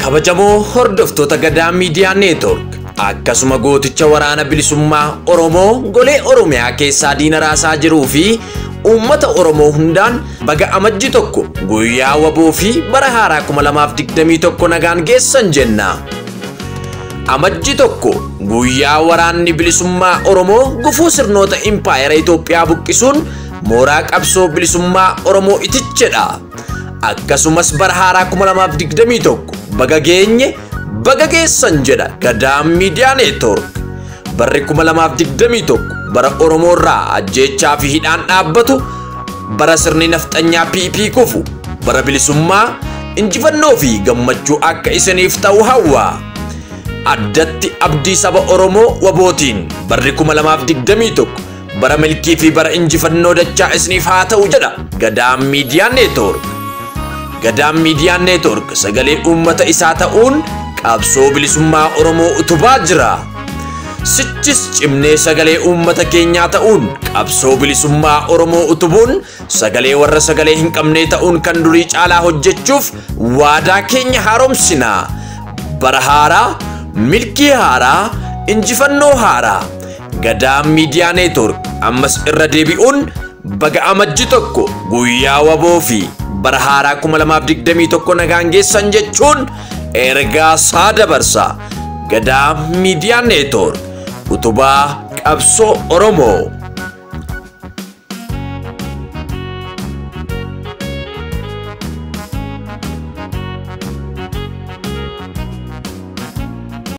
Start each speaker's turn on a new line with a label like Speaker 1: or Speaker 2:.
Speaker 1: Kabajamoo hordoftoota Gadaa Miidiyaa Neetwork, akkasuma gooticha waraana bilisummaa Oromoo golee Oromiyaa keessaa diina raasaa jiruu fi uummata Oromoo hundaan baga Amajji 1 guyyaa waboo fi bara haaraa 2021 nagaan geessan jenna. Amajji 1 guyyaa waraanni bilisummaa Oromoo gufuu sirnoota impaayera Itoophiyaa buqqisuun mooraa qabsoo bilisummaa Oromoo itichedha. Akkasumas bara haaraa 2021 baga geenye baga geessan jedha Gadaa Miidiyaa Neetwork. Barri 2021 bara Oromoo irraa ajjeechaa fi hidhaan dhaabbatu, bara sirni nafxanyaa PP kufu, bara bilisummaa, injifannoo fi gammachuu akka isiniif ta'u hawwa. Addatti abdii saba Oromoo wabootiin barri 2021 bara milkii fi bara injifannoo dachaa isiniif haa ta'u jedha Gadaa Miidiyaa Neetwork. Gadaa Miidiyaa Neetwork sagalee uummata isaa ta'uun qabsoo bilisummaa Oromoo utubaa jira. Sichis cimnee sagalee uummata keenyaa ta'uun qabsoo bilisummaa Oromoo utubuun sagalee warra sagalee hin qabnee ta'uun kan durii caalaa hojjechuuf waadaa keenya haaromsina. Bara haaraa, milkii haaraa, injifannoo haaraa. Gadaa Miidiyaa Neetwork ammas irra deebi'uun baga Amajji 1 guyyaa waboo fi bara haaraa 2021 nagaan geessan jechuun ergaa isaa dabarsa. Gadaa Miidiyaa Neetwork utubaa qabsoo Oromoo.